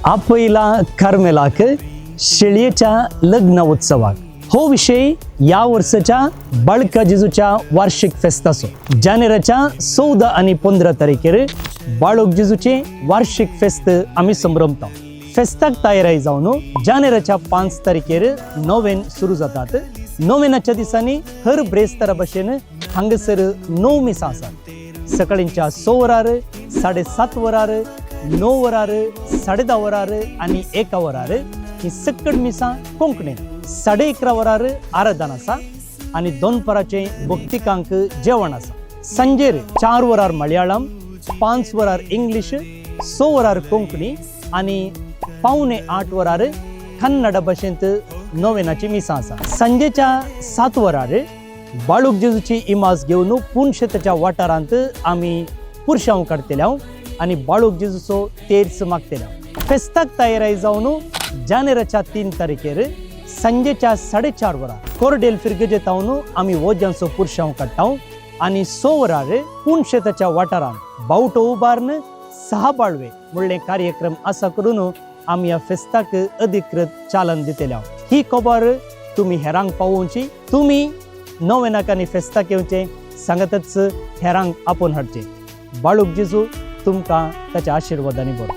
आपयला कार्मेलाक शेळयेच्या लग्न उत्सवाक. हो विशय ह्या वर्साच्या बाळका जेजूच्या वार्षिक फेस्ताचो. जानेराच्या 14 आनी 15 तारखेर बाळक जेजूचे वार्षिक फेस्त आमी संभ्रमता. फेस्ताक तयारी जावन जानेराच्या 5 तारखेर नोवेन सुरू जातात. नोवेनाच्या दिसांनी हर ब्रेस्तारा भशेन हांगासर 9 मिसां आसात. सकाळींच्या 6 वरार, 7:30 वरार, 9 वरार, 10:30 वरार आनी 1 वरार ही सकट मिसां कोंकणीन. 11:30 वरार आराधन आसा आनी दोनपराचें भक्तिकांक जेवण आसा. सांजेर 4 वरार मलयाळम, 5 वरार इंग्लीश, 6 वरार कोंकणी आनी 7:45 वरार कन्नड भाशेंत नोवेनाची मिसां आसा. सांजेच्या 7 वरार बाळूक जेजूची इमाज घेवन पुनशेताच्या वाठारांत आमी पुरशांव काडटले आनी बाळूक जेजूचो तेर्स मागतले. फेस्ताक तयारी जावन जानेराच्या 3 तारखेर सांजेच्या 4:30 वरार कोरडेल फिरगजेत आमी वोज्यांचो पुरशांव काडटा आनी 6 वरार पुनशेताच्या वाठारांत बावटो उबारून सहा बाळवे म्हणले कार्यक्रम आसा करून आमी ह्या फेस्ताक अधिकृत चालन दितले. ही खबर तुमी हेरांक पावोवची. तुमी नोवेनाक आनी फेस्ताक येवचें, सांगतच हेरांक आपोवन हाडचें. बाळूक जेजू तुमकां ताच्या आशिर्वादांनी बरो.